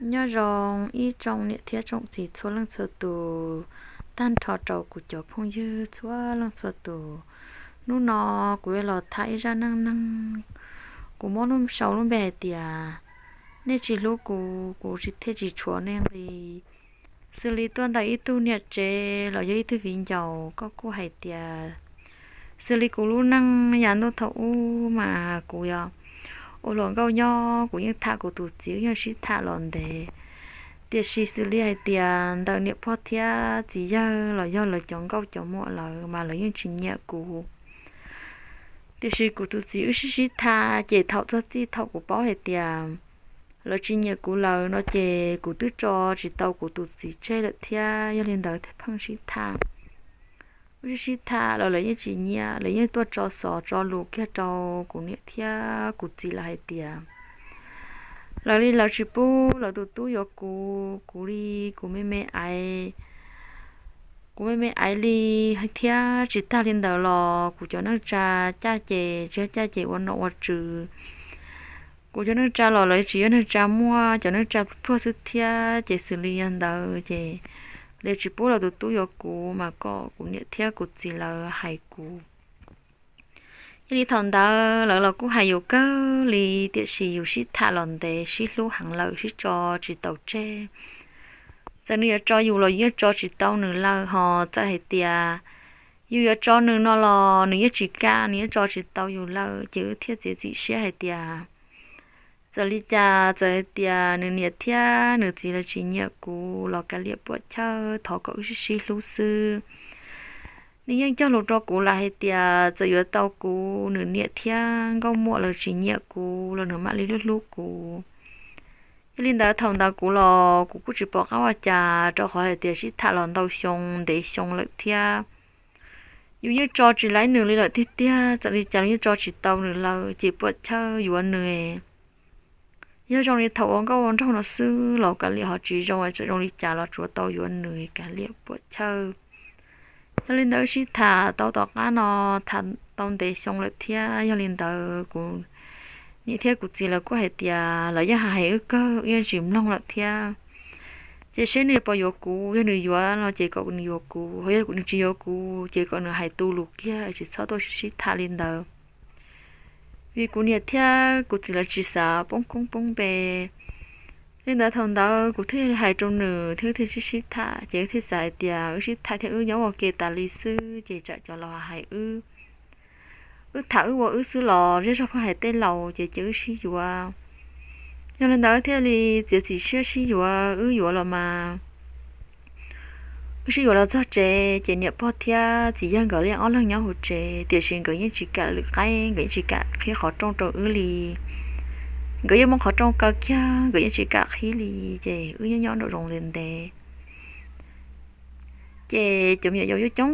Nyob zoo ib tsoom niam thiab tsoom txiv txhua leej txhua tus, tag nrho rau kuv cov phooj ywg txhua leej txhua tus. Hnub no kuv yuav los tham ib zaj neej neeg, kuv muab lub sau lub npe hais tias nej tsis hlub kuv, kuv thiaj tsis tshuav nej nqi. Xws li tuaj ntawm ib tug niam tsev los yog ib tug viv ncaus, koj kuj hais tias, xws li kuv lub neej yav ntuj thaum ub mas kuv yog ua hluas nkauj nyob, kuv yeej tham kuv tus txiv, wb yeej sib tham los ntev. Tiam sis xws li hais tias ntawm niam pog thiab txiv yawg los yog lawv cov nkauj cov muam lawv mas lawv yeej tsis nyiam kuv. Tiam sis kuv tus txiv wb sib sib tham, ces thaum txog txij thaum kuv paub hais tias lawv tsis nyiam kuv lawm no ces kuv twb tso tsis tau kuv tus txiv tseg lawm thiab. Yog li ntawd pheej sib tham, wb sib sib tham los lawv yeej tsis nyiam, lawv yeej tuaj tso xov tso lus kiag rau kuv niam thiab kuv txiv lawv hais tias lawv li lawv tsis pub lawv tus tub yuav kuv, kuv li kuv me me aiv, kuv me me aiv li. Thiab tsis tag li ntawd los kuv cov neej tsa caj ces tsis yog caj ces ua nom ua tswv, kuv cov neej tsa los lawv tsis yog neej tsa muaj, cov neej tsa pluag xwb thiab. Ces xws li yog ntawd ces lawv tsis pub lawv tus tub yuav kuv mas kom kuv niam thiab kuv txiv lawv hais kuv. Yog li thaum ntawd lawv los kuj hais yus kawg li, tiam sis yus sib tham los ntev sib hlub heev lawm sib tso tsis tau tseg. Txawm nws yuav tso yus los yus yeej tso tsis tau nws lawm, ho txawm hais tias yus yuav tso nws no los nws yeej tsis kam, nws yeej tso tsis tau yus lawm. Ces wb thiaj txiav txim siab hais tias txawm li cas txawm hais tias nws niam thiab nws txiv lawv tsis nyiam kuv los kav liam puam chawj, thov kom wb sib sib hlub xwb. Nws yeej cog lus rau kuv lawm hais tias txawm yuav tau kuv, nws niam thiab nkauj muam lawv tsis nyiam kuv los nws mam li hlub hlub kuv. Yog li ntawd thaum ntawd kuv los kuv kuj tsis pom qab ua cas, rau qhov hais tias sib tham los ntau xyoo ntev xyoo lawm thiab yus yeej tso tsis laib nws li lawm tiag tiag. Txawm li cas los yeej tso tsis tau nws lawm, ces puam chawj yuav nws. Yog zoo li thaum ua nkauj ua nraug no xwb los kav liam ho tsis zoo, txawm zoo li cas los tsuav tau yuav nws, kav liam puam chawj. Yog li ntawd wb sib tham tau tom qab no, tham tau ntev xyoo lawm thiab. Yog li ntawd kuv niam thiab kuv txiv lawv kuj hais tias lawv yeej hais wb kawg, wb yeej tsis mloog lawm thiab. Ces seb nws puas yuav kuv, yog nws yuav no ces kom nws yuav kuv, ho yog nws tsis yuav kuv ces kom nws hais tu lus kiag, tsis txhob tuaj sib sib tham li ntawd. Vim kuv niam thiab kuv txiv lawv tsis xav poob koob poob npe. Li ntawd thaum ntawd kuv thiaj hais rau nws thiab wb thiaj sib sib tham, ces wb thiaj xav hais tias wb sib tham thiab wb nyob ua ke tas li xwb ces tsam cov laus hais wb, wb tham wb ua wb xwb los zej zog pheej hais tej laus ces cia wb sib yuav. Yog li ntawd thiaj li txiav txim siab sib yuav. Wb yuav los mas wb sib yuav los txog tsev ces niam pog thiab txiv yawg nkawd yeej ob leeg nyob hauv tsev, tiam sis nkawd yeej tsis kam lwm qaib, nkawd yeej tsis kam qhib qhov rooj rau wb li. Nkawd yeej muab qhov rooj kaw kiag, nkawd yeej tsis kam qhib li, ces wb nyob nyob nraum zoov ntev ntev. Ces cov me nyuam yaus coob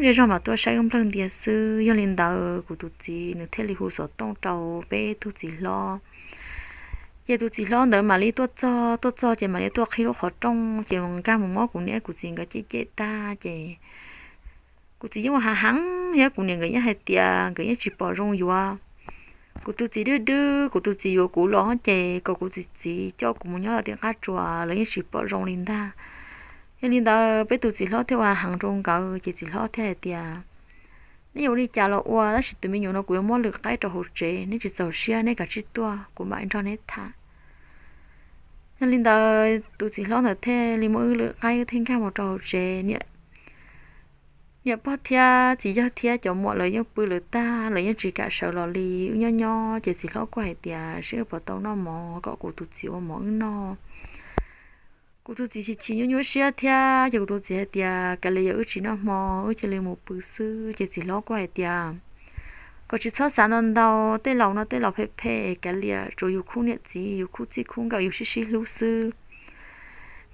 zej zog mas tuaj saib wb nplawg ntias xwb. Yog li ntawd kuv tus txiv nws thiaj li hu xov tooj rau peb tug txiv hlob. Ces tus txiv hlob ntawd mam li tuaj txog, tuaj txog ces mam li tuaj qhib lub qhov rooj, ces nkag mus muab kuv niam kuv txiv nkawd cem cem tag ces kuv txiv yeej ua hav heev, yog kuv niam nkawd yeej hais tias nkawd yeej tsis pom zoo yuav. Kuv tus txiv dwb dwb, kuv tus txiv yuav kuv los ces kom kuv tus txiv coj kuv mus nyob lawv tej qab tsuas, lawv yeej tsis pom zoo li ntag. Yog li ntawd peb tus txiv hlob thiaj ua hav heev rau nkawd, ces txiv hlob thiaj hais tias, neb yuav ua li cas los ua, tab sis tus me nyuam no kuv yuav muab lwm qaib rau hauv tsev, neb tsis txaus siab neb kav tsij tuaj kuv mam nrog neb tham. Yog li ntawd tus txiv hlob ntawd thiaj li muab wb lwm qaib thiaj nkag mus rau hauv tsev. Niam pog thiab txiv yawg thiab cov muam lawv yeej pw lawv tag, lawv yeej tsis kam sawv los li. Wb nyob nyob ces txiv hlob kuj hais tias seb wb puas tau noj mov, kom kuv tus txiv ua mov wb noj. Kuv tus txiv chim chim nyuaj nyuaj siab thiab, ces kuv tus txiv hais tias kav liam yog wb tsis noj hmo, wb cia li mus pw xwb. Ces txiv hlob kuj hais tias kom tsis txhob xav ntau ntau, tej laus no tej laus phem phem, kav liam tsuav yus khub niam txiv, yus khub txij khub nkawm, yus sib sib hlub xwb.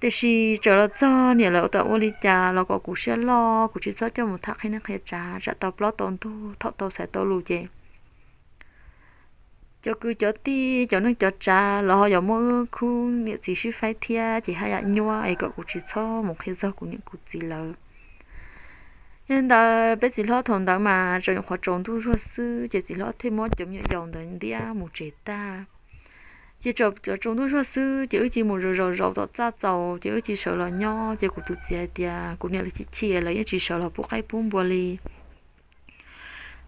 Tiam sis txawm los txog niam lawv tawm ua li cas los kom kuv siab loj, kuv tsis txhob coj mus tham qhia neej qhia tsav, tsam tau plaub tau ntug, thaum tau xaiv tau lus ces cov kwv cov tij, cov neej cov tsav los ho yuav muab wb khub niam txiv sib faib thiab, ces haj yam nyuaj es kom kuv tsis txhob mus qhia txog kuv niam kuv txiv lawv. Yog li ntawd peb txiv hlob thaum ntawd mas tseem nyuam qhuav tsaus ntuj zuag xwb, ces txiv hlob thiaj muab cov me nyuam yaus ntawd ntiab mus tsev tag. Ces tsaus ntuj zog xwb ces wb cia li mus zaum zaum zaum tom txaj txaus ces wb cia li sawv los nyob. Ces kuv tus txiv hais tias kuv niam lawv chim chim lawv yeej tsis sawv los pub qaib pub npua li.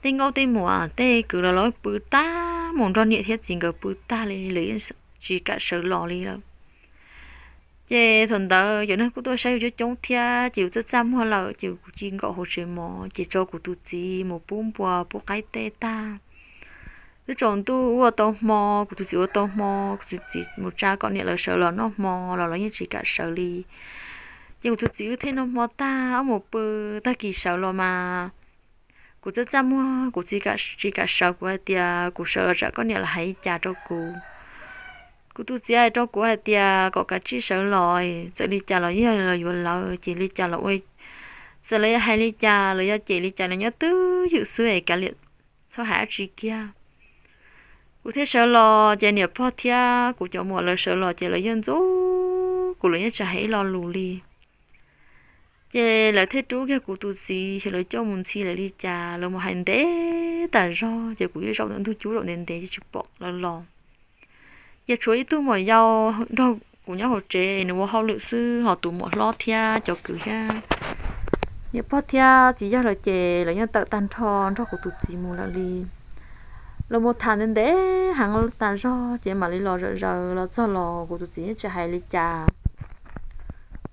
Tej nkauj tej muam tej kwv los lawv pw tag, mus nrog niam thiab txiv nkawd pw tag li, lawv yeej tsis kam sawv los li lawm. Ces thaum ntawd cov neeg kuj tuaj saib yus coob coob thiab ces yus txaj txaj muag lawm ces kuv cia li nkaum hauv tsev mov ces tso kuv tus txiv mus pub npua pub qaib tej tag. Twb tsaus ntuj ua tau hmo, kuv tus txiv ua tau hmo, kuv tus txiv mus tsa kom niam lawv sawv los noj hmo los lawv yeej tsis kam sawv li. Ces kuv tus txiv wb thiaj noj hmo tag wb mus pw, tag kis sawv los mas kuv txaj txaj muag kuv txiv tsis kam sawv, kuv hais tias kuv sawv los tsam koj niam lawv hais li cas rau kuv. Kuv tus txiv hais rau kuv hais tias kom kav tsij sawv los, txawm li cas los yog los yuav lawv ces li cas los ua, txawm lawv yog hais li cas los yog cem li cas los nyob twj ywm xwb es kav liam, txhob hais dab tsi kiag. Kuv thiaj sawv los ces niam pog thiab kuv cov muam lawv sawv los ces lawv yeej ntxub kuv, lawv yeej tsis hais ib lo lus li. Ces lawv thiaj rub kiag kuv tus txiv, xyov lawv coj mus ntxhi lawv li cas, lawv mus hais ntev tas zog ces kuv yeej zaum ntawm ntug cub zaum ntev ntev ces tsis pom lawv los. Ces tshuav ib tug muam yau nrog kuv nyob hauv tsev, nws ua hauj lwm xwb, ho tus muam hlob thiab cov kwv thiab niam pog thiab txiv yawg lawv ces lawv yeej tawm tag nrho nrog kuv tus txiv mus lawm li. Lawv mus tham ntev ntev heev tas zog ces mam li los zaum zaws los txog los kuv tus txiv yeej tsis hais li cas.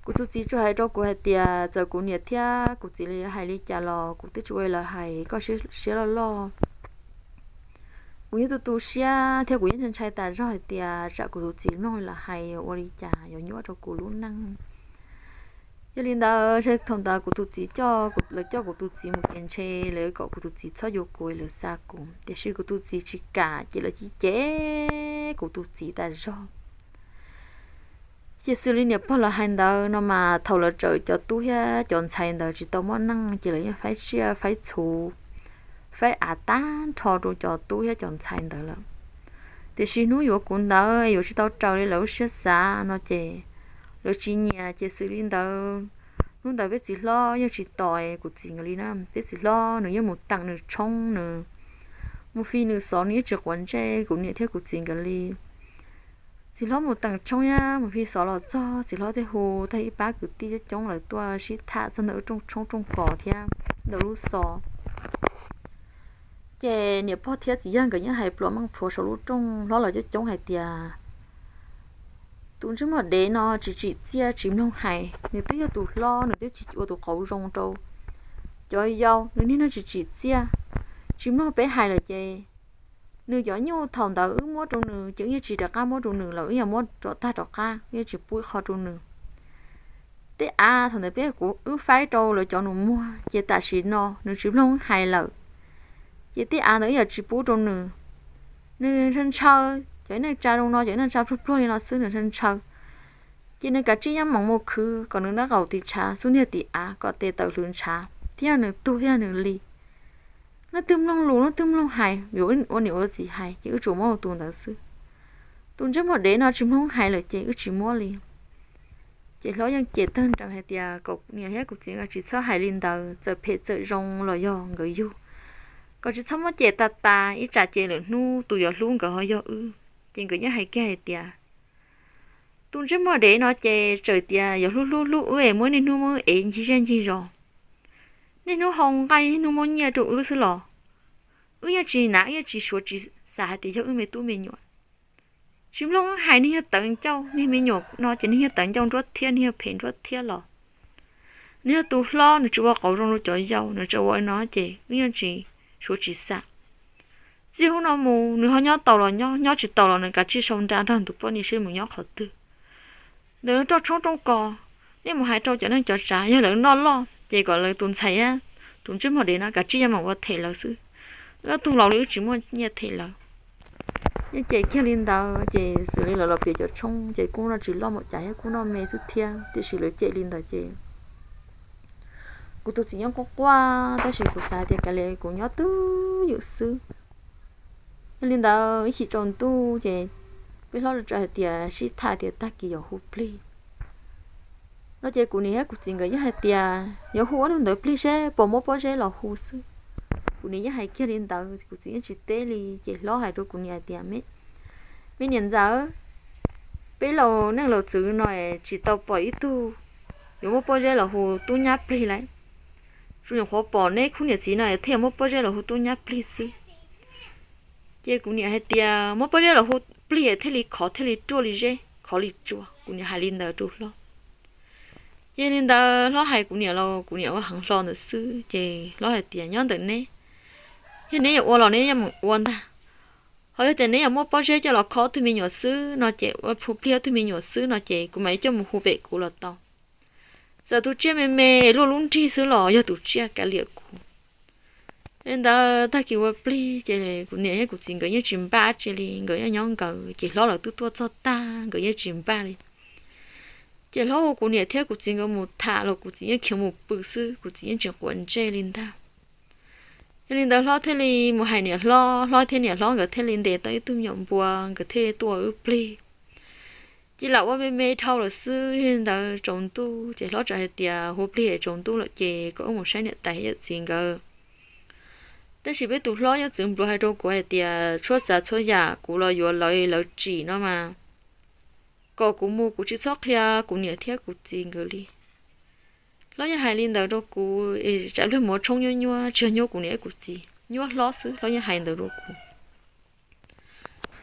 Kuv tus txiv tsuas hais rau kuv hais tias txawm kuv niam thiab kuv txiv li hais li cas los kuv twb tsis ua li lawv hais, koj siab loj loj. Kuv yeej tu tu siab thiab kuv yeej ntshai ntshai tas zog hais tias tsam kuv tus txiv mloog li lawv hais yuav ua li cas, yuav nyuaj rau kuv lub neej. Yog li ntawd thaum ntawd kuv tus txiv coj, lawv coj kuv tus txiv mus ces ntshe lawv kom kuv tus txiv txhob yuav kuv, lawv xa kuv, tiam sis kuv tus txiv tsis kam ces lawv cia li cem kuv tus txiv tas zog. Ces xws li niam pog lawv hais ntawd no mas thaum lawv tsaws cov tub thiab cov ntxhais ntawd tsis tau muaj neej ces lawv yeej faib tsiaj faib txhu, faib av tag nrho rau cov tub thiab cov ntxhais ntawd lawm. Tiam sis hnub yuav kuv ntawd yuav tsis tau raws li lawv lub siab xav no ces lawv tsis nyiam ces xws li ntawd. Hnub ntawd peb txiv hlob yeej tsis tos kuv txiv nkawd li na, peb txiv hlob nws yeej mus teem nws tshoob, nws mus fi nws xov, nws yeej tsis quav ntsej kuv niam thiab kuv txiv nkawd li. Txiv hlob mus teem tshoob thiab mus fi xov los txog, txiv hlob thiaj hu tag ib pab kwv tij coob coob lawv tuaj sib tham txog ntawm lub rooj tshoob rooj kos thiab ntawm lub xov. Ces niam pog thiab txiv yawg nkawd yeej hais pluas meej plhuav saum lub rooj hlob los coob coob hais tias tus ntsej muag dev no tsis tsim txiaj tsis mloog hais, nws twb yog tus hlob nws twb tsis ua tus qauv zoo rau cov yau, nws niag no tsis tsim txiaj, tsis mloog peb hais lawm ces nws cov nyuj thaum ntawd wb muab rau nws ces wb yeej tsis rov qab muab rau nws lawm, wb yog muab rov tag rov qab, wb yeej tsis pub ib qho rau nws. Tej av thaum ntawd peb kuv wb faib rau lawv cov nus muag ces tam sim no nws tsis mloog wb hais lawm. Ces tej av ntawd wb yog tsis pub rau nws. Nws ntshaw ntshaw, cov neej tsa zoo no, cov neej tsa pluag pluag li no xwb nws ntshaw ntshaw. Ces nws kav tsij yeej meem mus khwv kom nws dab qaum tis tshav xub ntiag tis av kom tes taw hlwv ntshav, thiab yog nws tug thiab yog nws li. Leej twg mloog lus leej twg mloog hais, yuav ua niam ua txiv hais ces wb tsuas muab tus ntawd xwb. Tus ntsej muag dev no tsis mloog hais lawm ces wb tsis muab li. Ces hlob yeej cem tawg nrees hais tias kom niam thiab kuv txiv nkawd tsis txhob hais li ntawd, txawm phem txawm zoo los yog nkawd yug, kom tsis txhob muab cem tas tas, ib tsam ces lwm hnub tus yuav hlub nkawd ho yog wb. Ces nkawd yeej hais kiag hais tias tus ntsej muag dev no ces txawm tias yog hlub hlub hlub wb es muab niaj hnub muab wb ev ncig zej ncig zos, niaj hnub hau nqaij niaj hnub muab nyiaj rau wb xwb los wb yeej tsis hnav, wb yeej tsis suav tsis xam hais tias yog wb me tub me nyuam. Tsis mloog wb hais, niag yog tawv ncauj, niag me nyuam no ces niag yog tawv ncauj nruab thiab, niag yog phem nruab thiab los nws yog tus hlob, nws tsis ua qauv zoo rau cov yau, nws tsis ua no ces wb yeej tsis suav tsis xam. Txij hnub no mus nws ho nyob tau los nyob, nyob tsis tau los nws kav tsij sau nra nrog tus poj niam seb mus nyob qhov twg. Ntawm rooj tshoob rooj kos, nej mus hais rau cov neej cov tsav, yog lawv noj loj ces kom lawv tus ntxhais, tus ntsej muag dev no kav tsij yeej meem ua them lawv xwb. Wb tug laus li wb tsis muaj nyiaj them lawv. Yeej cem kiag li ntawd ces xws li lawv los piav cov tshoob ces kuj noj tsis loj mus cas thiab kuj noj me xwb thiab, tiam sis lawv cem li ntawd ces kuv tus txiv nyob quaj quaj, tab sis kuv xav tias kav liam kuv nyob twj ywm xwb. Yog li ntawd ib chim tsaus ntuj ces peb hlob txawm hais tias sib tham tias tag kis yuav hu plig no ces kuv niam thiab kuv txiv nkawd yeej hais tias yuav hu ob tug ntawd plig seb puas muab pob zeb los hu xwb. Kuv niam yeej hais kiag li ntawd, kuv txiv yeej tsis teb li. Ces hlob hais rau kuv niam hais tias me, Me niam ntxawm, peb laus neej laus txwv no tsis tau pom ib tug yuav muab pob zeb los hu tub nyab plig lawm. Tsuas nyuam qhuav pom neb khub niam txiv no thiaj muab pob zeb los hu tub nyab plig xwb. Ces kuv niam hais tias muab pob zeb los hu plig thiaj li khov thiaj li ruaj li zeb khov li tsua. Kuv niam hais li ntawd rau hlob. Ces li ntawd hlob hais kuv niam los kuv niam ua heev hlo ntawd xwb. Ces hlob hais tias nyob ntawm neb, yog neb yuav ua los neb yeej meem ua ntag. Ho yog tias neb yuav muab pob zeb coj los khov tug me nyuam xwb no ces, ua hu plig tug me nyuam xwb no ces kuv mam li coj mus hu pem kuv los tau. Txawm tus tsiaj me me luaj lub nrig xwb los yog tus tsiaj kav liam kuv. Li ntawd tag kis ua plig ces kuv niam thiab kuv txiv nkawd yeej tsis npaj dab tsi li, nkawd yeej nyob nkawd. Ces hlob lawv twb tuaj txog tag nkawd yeej tsis npaj li. Ces hlob hu kuv niam thiab kuv txiv nkawd mus tham los kuv txiv yeej khiav mus pw xwb, kuv txiv yeej tsis quav ntsej li ntag. Yog li ntawd hlob thiaj li mus hais niam hlob, hlob thiab niam hlob nkawd thiaj li ntes tau ib tug me nyuam npua, nkawd thiaj tuaj ua wb plig. Ces lam ua me me dhau lawm xwb. Yog li ntawd tsaus ntuj ces hlob txawm hais tias hu plig es tsaus ntuj lawm ces kom wb mus saib niam tais yawm txiv nkawd. Tab sis peb tus hlob yeej txwv npluav hais rau kuv hais tias tshuab txav txhua yam kuv los yuav lawv, lawv tsim no mas kom kuv mus, kuv tsis txhob qhia kuv niam thiab kuv txiv nkawd li. Hlob yeej hais li ntawd rau kuv es tsam pliag mus ua tshoob nyuab nyuab, tsis yog nyuab kuv niam kuv txiv, nyuab hlob xwb, hlob yeej hais ntawd rau kuv.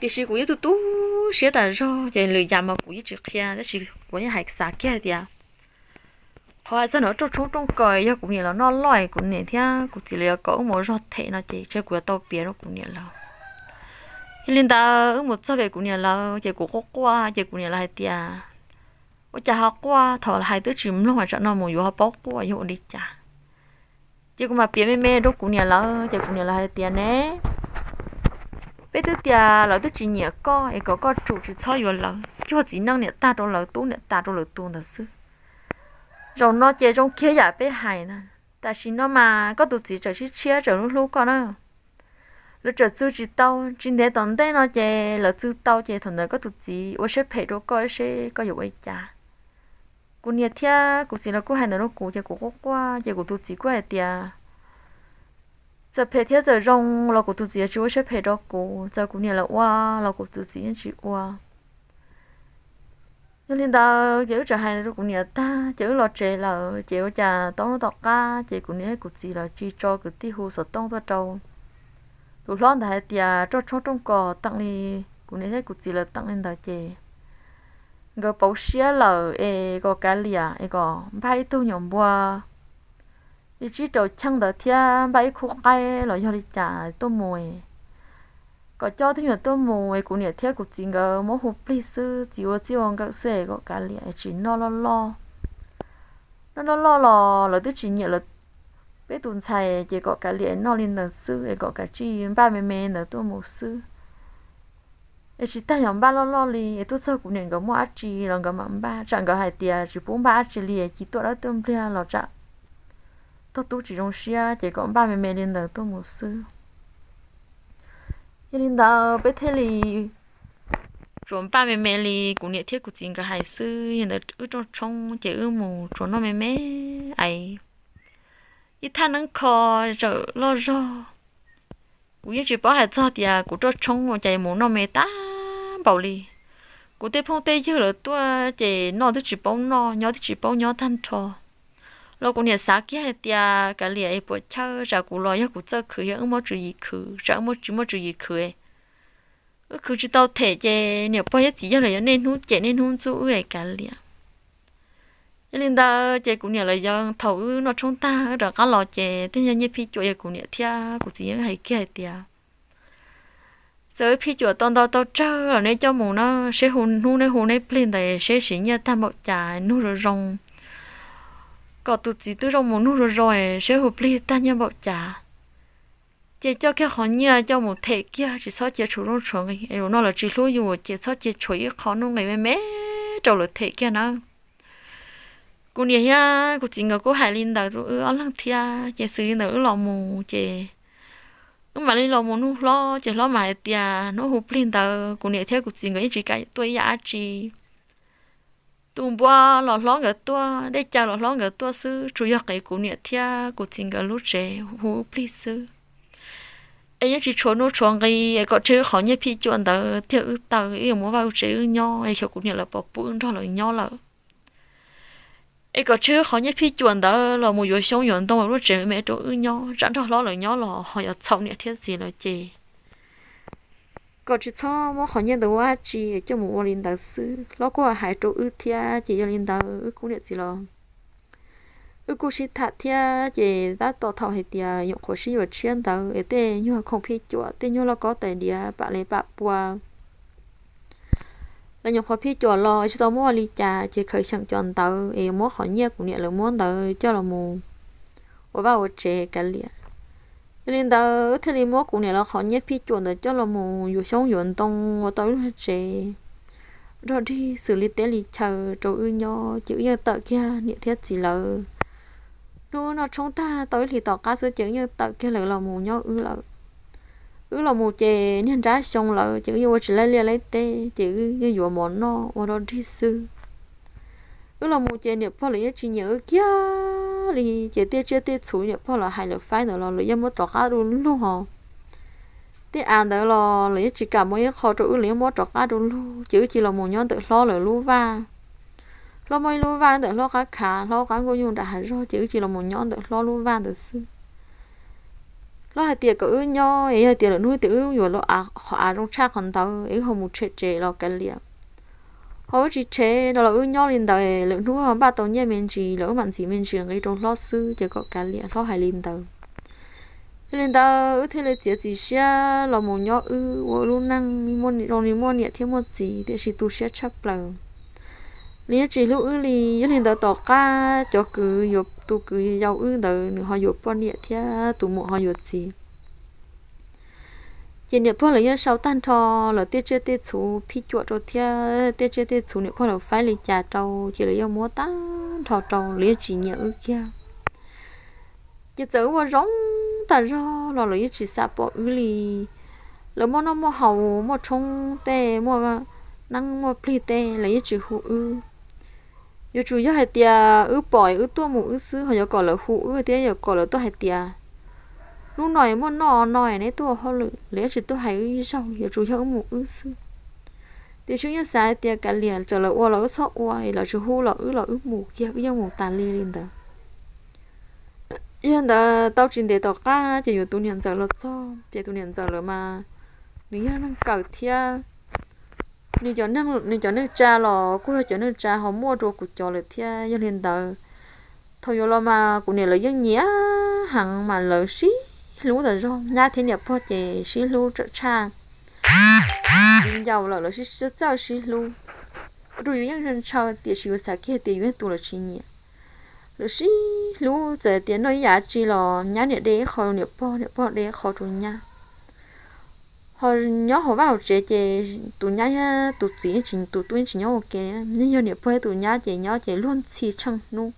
Tiam sis kuv yeej tu tu siab tas zog ces lwm yam mas kuv yeej tsis qhia, tab sis kuv yeej hais xav kiag hais tias qhov hais txog nws rooj tshoob rooj kos yog kuv niam los noj loj, kuv niam thiab kuv txiv los yuav kom wb mus ua zog them no ces kuv yuav tau piav rau kuv niam lawv. Yog li ntawd wb mus txog pem kuv niam lawv ces kuv quaj quaj ces kuv niam lawv hais tias ua cas ho quaj, thaum hais twb tsis mloog tsam no mus yuav ho paub quaj yog ua li cas. Ces kuv mam piav me me rau kuv niam lawv ces kuv niam lawv hais tias ne, peb twb tias lawv twb tsis nyiam koj es kom koj tsum tsis txhob yuav lawv, cuag txiv neej niam tag rau lawv tub niam tas rau lawv tus ntawd xwb. Zaum no ces zoo kiag yam peb hais na, tam sim no mas koj tus txiv tseem sib tshiab tseem hlub hlub koj na. Lawv tseem txw tsis tau, tsis ntev tom ntej no ces lawv txw tau ces thaum ntawd koj tus txiv ua siab phem rau koj seb koj yuav ua li cas. Kuv niam thiab kuv txiv lawv kuj hais ntawd rau kuv ces kuv quaj quaj ces kuv tus txiv kuj hais tias txawm phem thiab txawm zoo los kuv tus txiv yuav tsis ua siab phem rau kuv, txawm kuv niam lawv ua los kuv tus txiv yeej tsis ua. Yog li ntawd ces wb txawm hais rau kuv niam tag ces wb los tsev lawm ces ua cas tau hnub tom qab ces kuv niam thiab kuv txiv lawv tsis tso kwv tij hu xov tooj tuaj rau tus hlob ntawd hais tias rooj tshoob rooj kos teem li kuv niam thiab kuv txiv lawv teem li ntawd ces nkawd pauv siab lawm es kom kav liam es kom npaj ib tug nyuam npua li tsib rau cheej ntawd thiab npaj ib khub qaib los yog li cas tuaj mus, kom coj tug nyuam tuaj mus es kuv niam thiab kuv txiv nkawd muab hu plig xwb, txiv ua txij ua nkawm xwb es kom kav liam es tsis noj loj loj. Noj loj loj los lawv twb tsis nyiam lawv peb tus ntxhais ces kom kav liam noj li ntawd xwb es kom kav tsij npaj me me ntawd tuaj mus xwb. Es tsis tas yog npaj loj loj li es tuaj txog kuv niam nkawd muaj dab tsi los nkawd mam npaj, tsam nkawd hais tias tsis pub npaj dab tsi li es cia tuaj dawb tuaj npliag los tsam tog tub tsis zoo siab ces kom npaj me me li ntawd tuaj mus xwb. Yog li ntawd peb thiaj li tsuas npaj me me li kuv niam thiab kuv txiv nkawd hais xwb. Yog ntawd wb rooj tshoob ces wb mus tsuas noj me me es ib thaj neeb kho txawm loj zog. Kuv yeej tsis paub hais txog tias kuv rooj tshoob ua cas mus noj me tag npaum li. Kuv tej phooj tej ywg lawv tuaj ces noj twb tsis paub noj, nyob twb tsis paub nyob tag nrho. Los kuv niam xav kiag hais tias kav liam es puas chawj, tsam kuv los yog kuv txawj khwv yog wb muab tswv yim khwv, tsam wb muab tsis muaj tswv yim khwv, wb khwv tsis tau them ces niam pog thiab txiv yawg los yuav niaj hnub cem niaj hnub ntxub wb es kav liam. Yog li ntawd ces kuv niam lawv yog thaum wb noj tshoob tag wb rov qab los ces tej nyuag nyiaj phij cuam yog kuv niam thiab kuv txiv yeej hais kiag hais tias txawm wb phij cuam tau ntau tau tsawg los neb coj mus na, seb hu hnub neb hu neb plig ntawd seb siv nyiaj tag npaum cas, nug zoo zoo kom tus txiv twb zoo mus nug zoo zoo seb hu plig tag nyiaj npaum cas. Ces coj kiag qhov nyiaj coj mus them kiag tsis txhob cia tshuav rooj tshuav nqi, es zaum no lawv tsis hlub yus ces txhob cia tshuav ib qho nuj nqis me me rau lawv them kiag nawb. Kuv niam thiab kuv txiv nkawd kuj hais li ntawd rau wb ob leeg thiab ces xws li ntawd wb los mus ces wb mam li los mus nug hlob ces hlob mam hais tias hnub hu plig ntawd kuv niam thiab kuv txiv nkawd yeej tsis kam tuaj ib yam dab tsi. Tus npua los hlob nkawd tuaj, dej caw los hlob nkawd tuaj xwb, tsuas yog qiv kuv niam thiab kuv txiv nkawd lub tsev hu wb plig xwb. es yeej tsis tshuav nuj tshuav nqi, es kom tseg wb qhov nyiaj phij cuam ntawd thiab wb taw, wb yuav mus vaj ua tsev wb nyob, es xyov kuv niam lawv puas pub wb nrog lawv nyob lawm. Es kom tseg wb qhov nyiaj phij cuam ntawd los mus yuav xyoob yuav ntoo lub tsev me me rau wb nyob, tsam nrog hlob lawv nyob los ho yuav txhaum niam thiab txiv lawv ces kom tsis txhob muab qhov nyiaj ntawd ua dab tsi, coj mus ua li ntawd xwb. Hlob kuj hais rau wb thiab, ces yog li ntawd wb kuj niam txiv los wb kuj sib tham thiab, ces tab tom thaum hais tias nyuam qhuav sib yuav tshiab ntawd es tej nyuag khoom phij cuam, tej nyuag lauj kaub tais diav pam lev pam pua, lawv nyuam qhuav phij cuam los tsis tau muab ua li cas, ces khaws xyeem cov ntawd es muab qhov nyiaj kuv niam lawv muab ntawd coj los mus ua vaj ua tsev kav liam. Yog li ntawd wb thiaj li muab kuv niam lawv qhov nyiaj phij cuam ntawd coj los mus yuav xyoob yuav ntoo ua tau ib lub tsev rog dig xws li teb li chaw rau wb nyob, ces wb yeej tawm kiag niam thiab txiv lawv. Hnub noj tshoob tag tau ib hlis tom qab xwb ces wb yeej tawm kiag lawv los mus nyob wb lawm. Wb los mus ces niag nrab xyoo lawm ces wb yeej ua tsis laib liaj laib teb, ces wb yeej yuav mov noj ua rog dig xwb. Wb los mus ces niam pog lawv yeej tsis nyiam wb kiag li, ces tej tsiaj tej txhu niam pog lawv hais lawv faib ntawd los lawv yeej muab rov qab du lug os. Tej av ntawd los lawv yeej tsis kam muab ib qho rau wb, lawv yeej muab rov qab du lug, ces wb cia li los mus nyob ntawm hlob lawv lub vaj. Hlob muaj ib lub vaj ntawm hlob qab khav, hlob qab nkuaj nyuj nram hav zog, ces wb cia li los mus nyob ntawm hlob lub vaj ntawd xwb. Hlob hais tias kom wb nyob, es yog tias lwm hnub tias wb yuav qhov av zoo tshaj qhov ntawd es wb ho mus tshem tsev los kav liam. Ho wb tsis tshem no los wb nyob li ntawd lwm hnub ho npaj tau nyiaj me ntsis los wb mam ntxiv me ntsis nqi rau hlob xwb, ces kom kav liam, hlob hais li ntawd. Yog li ntawd wb thiaj li txiav txim siab los mus nyob wb ua lub neej zoo li muaj niam thiab muaj txiv, tiam sis tu siab tshaj plaws. Nws yeej tsis hlub wb li. Yog li ntawd tom qab cov kwv yuav, tus kwv yau wb ntawd nws ho yuav poj niam thiab tus muam ho yuav txiv. Ces niam pog lawv yeej sau tag nrho lawv tej tsiaj tej txhu phij cuam rau thiab tej tsiaj tej txhu niam pog lawv faib li cas rau, ces lawv yeej muab tag nrho rau, lawv yeej tsis nyiam wb kiag. Ces txawm wb ua zoo tas zog los lawv yeej tsis xav pom wb li. Lawv muaj noj muaj haus, muaj tshoob tej, muaj neeb muaj plig tej, lawv yeej tsis hu wb. Yuav tsum yog hais tias wb pom wb tuaj mus wb xwb, ho yuav kom lawv hu wb thiab yuav kom lawv tuaj hais tias, hnub no muaj noj no neb tuaj hauj lwm, lawv yeej tsis tuaj hais wb ib zaug li, yuav tsum yog wb mus wb xwb. Tiam sis wb yeej xav hais tias kav liam, txawm lawv ua los wb txhob ua, lawv tsis hu los wb los wb mus kiag, wb yeej mus tas li li ntawd. Yog ntawd tau tsis ntev tom qab ces yuav tus niam ntxawm los txog, ces tus niam ntxawm lawm mas nws yog neeg kawm thiab. Nws cov neej tsa los kuj yog cov neej tsa ho muaj dua kuv cov lawm thiab. Yog li ntawd thaum yuav los mas kuv niam lawv yeej nyiam heev, mas lawv sib hlub tas zog. Nyab thiab niam pog ces sib hlub tsawm tshaj viv ncaus lawm, lawv sib txawj sib hlub. Ua rau yus yeej ntshaw, tiam sis yus xav kiag tias yus yeej tus lawv tsis nyiam. Lawv sib hlub, txawm tias noj ib yam tsi los nyab niam de ib qho rau niam pog, niam pog de ib qho rau nyab. Ho nyob hauv vaj hauv tsev ces tus nyab, tus txiv, tus tub yeej tsis nyob ua ke, yeej yog niam pog thiab tus nyab ces nyob ces luag ntxhi tsheej hnub.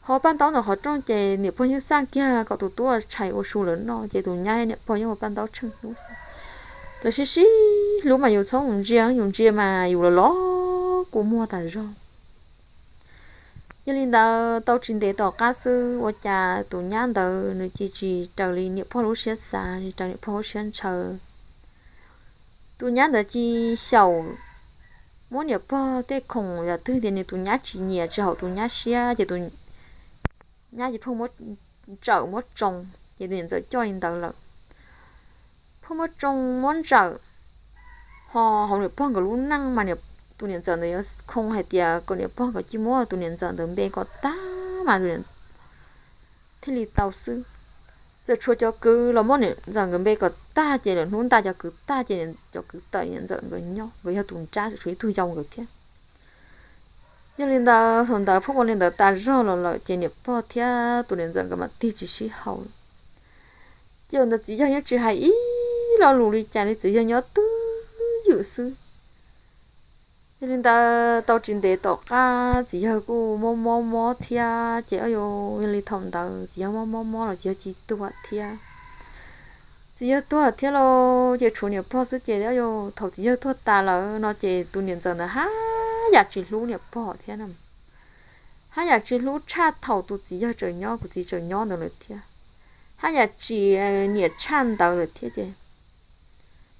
Ho paj ntaub ntawm qhov rooj ces niam pog yeej xaj kiag kom tus tub ua tshais ua su lawv noj, ces tus nyab niam pog yeej ua paj ntaub tsheej hnub xwb. Lawv sib sib hlub mas yus txhob mus ntsia, yus ntsia mas yus los los kua muag tas zog. Yog li ntawd tau tsis ntev tom qab xwb ua cas tus nyab ntawd nws cia li tsis raws li niam pog lub siab xav, tsis raws niam pog lub siab ntshaw. Tus nyab ntawd cia li xyaum muab niam pog tej khoom, yam twg tias nws tus nyab tsis nyiam tsis haum tus nyab siab ces tus nyab ces pheej muab ntsawm muab tsoo, ces tus niam ntxawm coj li ntawd lawm. Pheej muab tsoo muab ntsawm, ho hauv niam pog nkawd lub neej mas tus niam ntxawm ntawd yuav khoo hais tias kom niam pog nkawd cia li muab tus niam ntxawm ntawd npe kom tag mas thiaj li tau xwb. Txawm tshuav cov kwv los muab niam ntxawm nkawd npe kom tag ces lawv hnub nta cov kwv tag ces cov kwv tawm niam ntxawm nkawd nyob, nkawd yog tus nrab, txawm tshuav ib tug yau nkawd thiab. Yog li ntawd thaum ntawd pheej ua li ntawd tas zog los lawm ces niam pog thiab tus niam ntxawm nkawd mam tig tsis sib haum. Ces ua ntawd txiv yawg yeej tsis hais ib lo lus li cas li, txiv yawg nyob twj ywm xwb. Yog li ntawd tau tsis ntev tom qab txiv yawg kuj mob mob mob thiab ces, yog li thaum ntawd txiv yawg mob mob mob los txiv yawg cia li tuag thiab. Txiv yawg tuag thiab lauj, ces tshuav niam pog xwb ces, thaum txiv yawg tuag tas lawm no ces tus niam ntxawm ntawd haj yam tsis hlub niam pog thiab na. Haj yam tsis hlub tshaj thaum tus txiv yawg tseem nyob, kuv txiv tseem nyob ntawd lawm thiab. haj yam tsis nyiam tshaj ntawd lawm thiab ces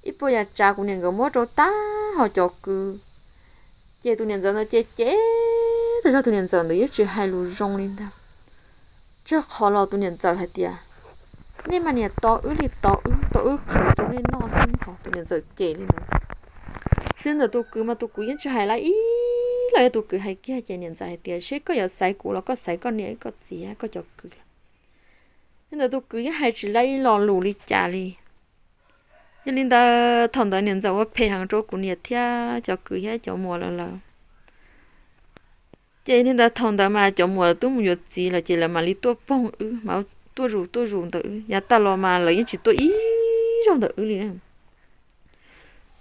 ib puas yam tsav kuv niam nkawd muab rau tag hauv cov kwv. Ces tus niam ntxawm ntawd ces cem tag zog, tus niam ntxawm ntawd yeej tsis hais lus zoo li ntag. Tsawg qhov los tus niam ntxawm hais tias, nej mas niam tos wb li tos wb, tos wb qhwv rau nej noj xwb. Tus niam ntxawm cem li ntawd. Xwb ntawm tus kwv mas tus kwv yeej tsis hais li ib los, yog tus kwv hais kiag ces niam ntxawm hais tias, seb koj yuav xaiv kuv los koj xaiv koj niam koj txiv koj cov kwv lawm. Yog ntawd tus kwv yeej hais tsis li ib lo lus li cas li. Yog li ntawd thaum ntawd niam ntxawm ua phem heev rau kuv niam thiab cov kwv thiab cov muam lawv lawm. Ces li ntawd thaum ntawd mas cov muam twb mus yuav txiv lawm ces lawv mam li tuaj poog wb mas tuaj zus tuaj zus ntawm wb, yav tag los mas lawv yeej tsis tuaj ib zaug ntawm wb li.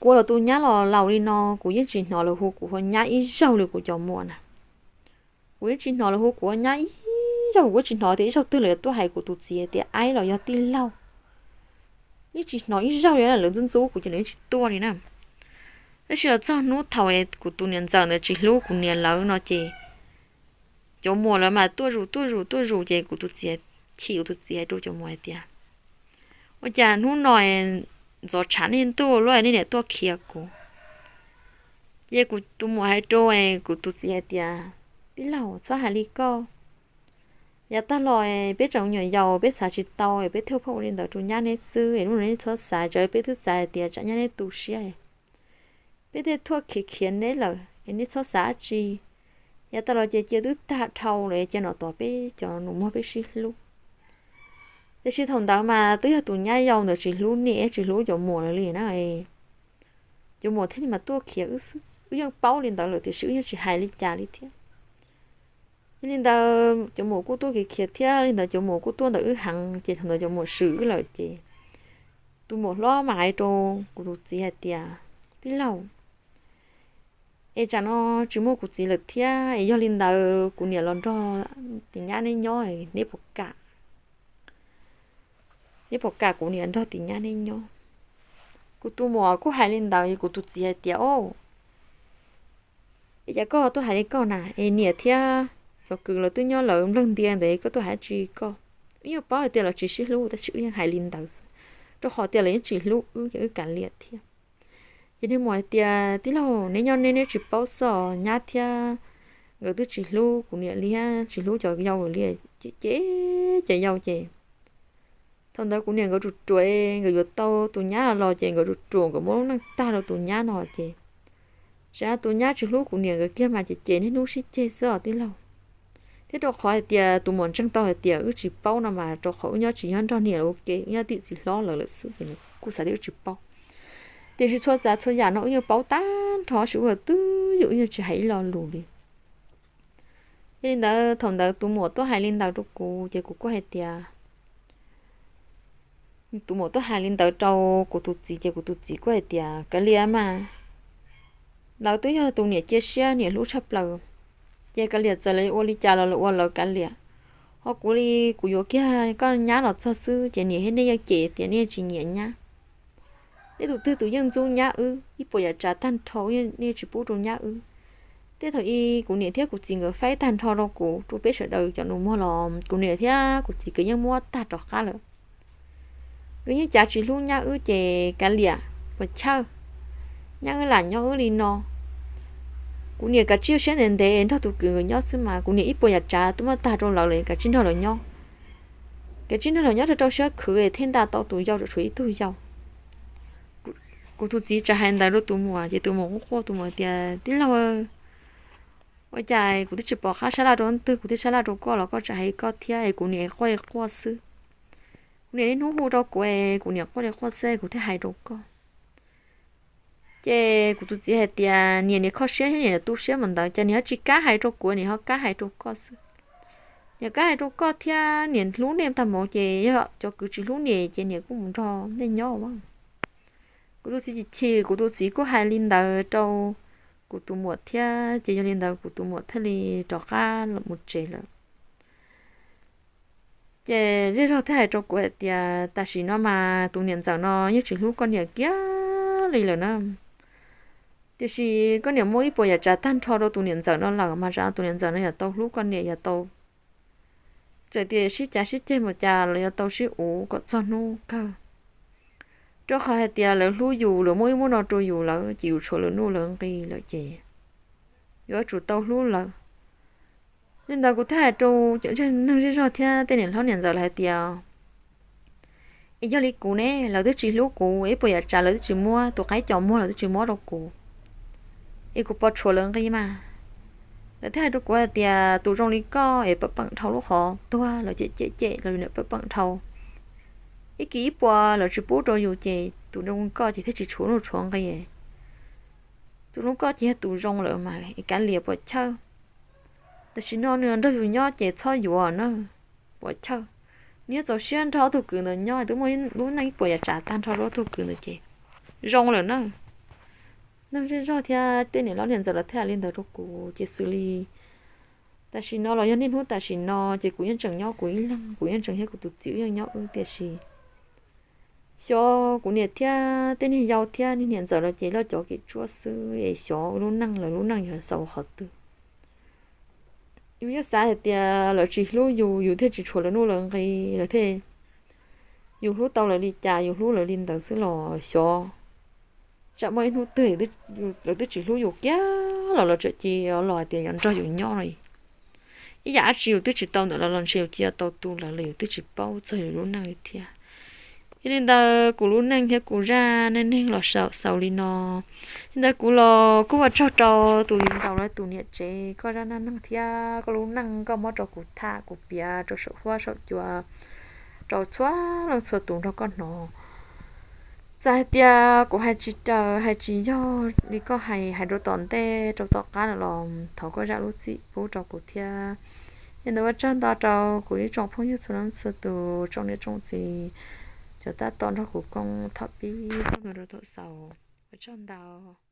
Kuv los tu nyab los laus li no kuv yeej tsis hnov lawv hu kuv ua nyab ib zaug li kuv cov muam na. Kuv yeej tsis hnov lawv hu kuv ua nyab ib zaug, kuv tsis hnov tias ib zaug twg lawv tuaj hais kuv tus txiv tias aib los yog tij laug. Yeej tsis hnov ib zaug li, lawv ntxub ntxub kuv ces lawv yeej tsis tuaj li na. Tab sis los txog hnub thaum kuv tus niam ntxawm ntawd tsis hlub kuv niam lawv no ces cov muam lawv mas tuaj zus tuaj zus tuaj zus ces kuv tus txiv, chim kuv tus txiv hais rau cov muam hais tias, ua cas hnub no ntxov tshav nej ntuj luaj nej niam tuaj khiav kuv. Ces kuv tus muam hais rau kuv tus txiv hais tias, tij laug txhob hais li koj. Yav tag los peb tseem nyuam yaus peb xav tsis tau es peb thiaj pheej ua li ntawd rau nyab neb xwb es hnub no neb txhob xav, tsam peb twb xav hais tias tsam nyab neb tu siab peb thiaj thuaj khiav khiav neb lawm es neb txhob xav dab tsi. Yav tag los ces cia twb tag dhau lawm, cia no tos peb cov nus muag peb sib hlub. Tiam sis thaum ntawd mas twb yog tus nyab yau ntawd tsis hlub niam tsis hlub cov muam lawv li na. Cov muam thiaj li mas tuaj khiav wb xwb, wb yeej paub li ntawd lawm tiam sis wb yeej tsis hais li cas li thiab. Yog li ntawd cov muam kuj tuaj khiav khiav thiab li ntawd cov muam kuj tuaj ntawm wb heev ces thaum ntawd cov muam swm wb lawm ces tus muam hlob mas hais rau kuv tus txiv hais tias, tij laug, es tsam no tsis muaj kuv txiv lawm thiab es yog li ntawd kuv niam los nrog tim nyab neb nyob, neb puas kam? Neb puas kam kuv niam nrog tim nyab neb nyob? Kuv tus muam kuj hais li ntawd es kuv tus txiv hais tias, o, es cas koj tuaj hais li koj na, es niam thiab cov kwv lawv twb nyob lawv nplawg ntia ntawd koj tuaj hais dab tsi koj? Wb yeej paub hais tias lawv tsis sib hlub tab sis wb yeej hais li ntawd xwb, rau qhov tias lawv yeej tsis hlub wb ces wb kav liam thiab. Ces niag muam hais tias, tij laug, neb nyob neb neb tsis paub xwb os, nyab thiab nkawd twb tsis hlub kuv niam li thiab tsis hlub cov yau li, ces ces cov yau ces thaum ntawd kuv niam nkawd ruam ruam, nkawd yuav tau tus nyab los ces nkawd ruam ruam nkawd muab lub neej tag rau tus nyab no ces, tsam tus nyab tsis hlub kuv niam nkawd kiag mas ces ces niaj hnub sib ceg xwb os tij laug. Thiab rau qhov hais tias tus muam ntseeg tau hais tias wb tsis paub no mas rau qhov wb nyob tsis nyob nrog niam ua ke, wb nyob tim txiv hlob lawv lawm xwb ces nws kuj xav tias wb tsis paub. Tiam sis txhua tsav txhua yam no wb yeej paub tag nrho tab sis wb twb ywm wb yeej tsis hais ib lo lus li. Yog li ntawd thaum ntawd tus muam tuaj hais li ntawd rau kuv ces kuv kuj hais tias, tus muam tuaj hais li ntawd rau kuv tus txiv ces kuv tus txiv kuj hais tias, kav liam mas, lawv twb yog tus niam cia siab niam hlub tshaj plaws, ces kav liam txawm lawv ua li cas los lawv ua lawv kav liam. Ho kuv li kuv yuav kiag koj nyab los txog xwb ces niam thiab nej yeej cem tias nej tsis nyiam nyab. Nej tus twg tus yeej ntxub nyab wb, ib puas yam tsav tag nrho nej tsis pub rau nyab wb. Tej thaum ub kuv niam thiab kuv txiv nkawd faib tag nrho rau kuv rau peb sawv daws cov nus muag los kuv niam thiab kuv txiv nkawd yeej muab tag rov qab lawm. Nkawd yeej cav tsis hlub nyab wb ces kav liam, puas chawj, nyab wb lam nyob wb li no. Kuv niam kav tsij ua siab ntev ntev nrog tus kwv nkawd nyob xwb mas kuv niam ib puas yam tsav twb muab tag rau lawv lawm, kav tsij nrog lawv nyob. Kav tsij nrog lawv nyob rau rau siab khwv thiaj nta tau tus yau, tshuav ib tug yau. Kuv tus txiv txawm hais ntawd rau tus muam ces tus muam quaj quaj, tus muam tias, tij laug, ua cas kuv twb tsis pom qab sab laj rau leej twg, kuv thiaj sab laj rau koj los koj tseem hais koj thiab es kuv niam quaj li quaj xwb. Kuv niam niaj hnub hu rau kuv es kuv niam quaj li quaj xwb kuv thiaj hais rau koj. Ces kuv tus txiv hais tias niam, niam kho siab thiab niam tu siab mas ntawd ces niam ho tsis kam hais rau kuv, niam ho kam hais rau koj xwb. Niam kam hais rau koj thiab niam hlub nej tag npaum ces yog cov kwv tsis hlub niam ces niam kuj mus nrog nej nyob. Kuv tus txiv chim chim, kuv tus txiv kuj hais li ntawd rau kuv tus muam thiab ces yog li ntawd kuv tus muam thiaj li rov qab los mus tsev lawm. Ces zej zog thiaj hais rau kuv hais tias tam sim no mas tus niam ntxawm no yeej tsis hlub koj niam kiag li lawm na. Tiam sis koj niam muab ib puas yam tsav tag nrho rau tus niam ntxawm no lawm mas tsam tus niam ntxawm no yog tau hlub koj niam, yog tau txawm tias sib cav sib ceg mus cas los yuav tau sib uv kom txog hnub kawg. Rau qhov hais tias lawv hlub yus, lawv muaj ib muaj no rau yus lawm ces yus tshuav lawv nuj lawv nqi lawm ces yuav tsum tau hlub lawv. Li ntawd kuv thiaj hais rau cov neeg zej zog thiab tej niam hlob niam ntxawm lawv hais tias, es yog li kuv ne, lawv twb tsis hlub kuv, ib puas yam tsav lawv twb tsis muab, tus qaib cos muag lawv twb tsis muab rau kuv, es kuv puas tshuav lawv nqi mas? Lawv thiaj hais rau kuv hais tias, tus zoo li koj es pab peem dhau lub qhov tuag los cem cem cem los yus niam pab peem dhau. Ib kis ib puas lawv tsis pub rau yus ces tus zoo li koj ces thiaj tsis tshuav nuj tshuav nqi. Tus zoo li koj ces yog tus zoo lawm mas es kav liam puas chawj. Tam sim no nws nrog yus nyob ces txhob yuav na, puas chawj. Nws yuav txaus siab nrog ob tug kwv ntawd nyob, twb muaj lub neej ib puas yam tsav tag nrho rau ob tug kwv ntawd ces zoo lawm na. Neeg zej zog thiab tej niam hlob niam ntxawm lawv thiaj li ntawd rau kuv ces xws li tam sim no los yog niaj hnub tam sim no ces kuv yeej tseem nyob kuv ib leeg, kuv yeej tseem thiab kuv tus txiv wb yeej nyob wb, tiam sis xyov kuv niam thiab tej niag yau thiab niag niam ntxawm lawv ces loj cov kev tsuab xwb es xyov wb lub neej lawv lub neej yuav xaus qhov twg. Yus yeej xav hais tias lawv tsis hlub yus, yus thiaj tsis tshuav lawv nuj lawv nqi, lawv thiaj, yus hlub tau lawv li cas yus hlub lawv li ntawd xwb los xyov tsam muaj ib hnub twg lawv twb tsis hlub yus kiag los lawv tseem cia los hais tias yuav nrog yus nyob no. Ib yam dab tsi yus twb tsis tau ntawm lawv los ntshe yus cia tau tu lawv los yus twb tsis paub txog yus lub neej li thiab. Yog li ntawd kuv lub neej thiab kuv zaj neej neeg los xaus li no. Li ntawd kuv los kuj ua tsaug rau tus viv ncaus los tus niam tsev, koj zaj neej neeg thiab koj lub neej koj muab rau kuv tham kuv piav rau saum huab saum cua rau txhua leej txhua tus nrog koj hnov. Txawm hais tias kuv hais tsis raws hais tsis yog li koj hais, hais rau tom ntej rau tom qab no los thov koj zam lub txim pub rau kuv thiab. Yog li ntawd ua tsaug ntau rau kuv ib tsoom phooj ywg txhua leej txhua tus, tsoom niam tsoom txiv, cov tab tom nrog kuv koom thaum pib txog rau thaum xaus. Ua tsaug ntau.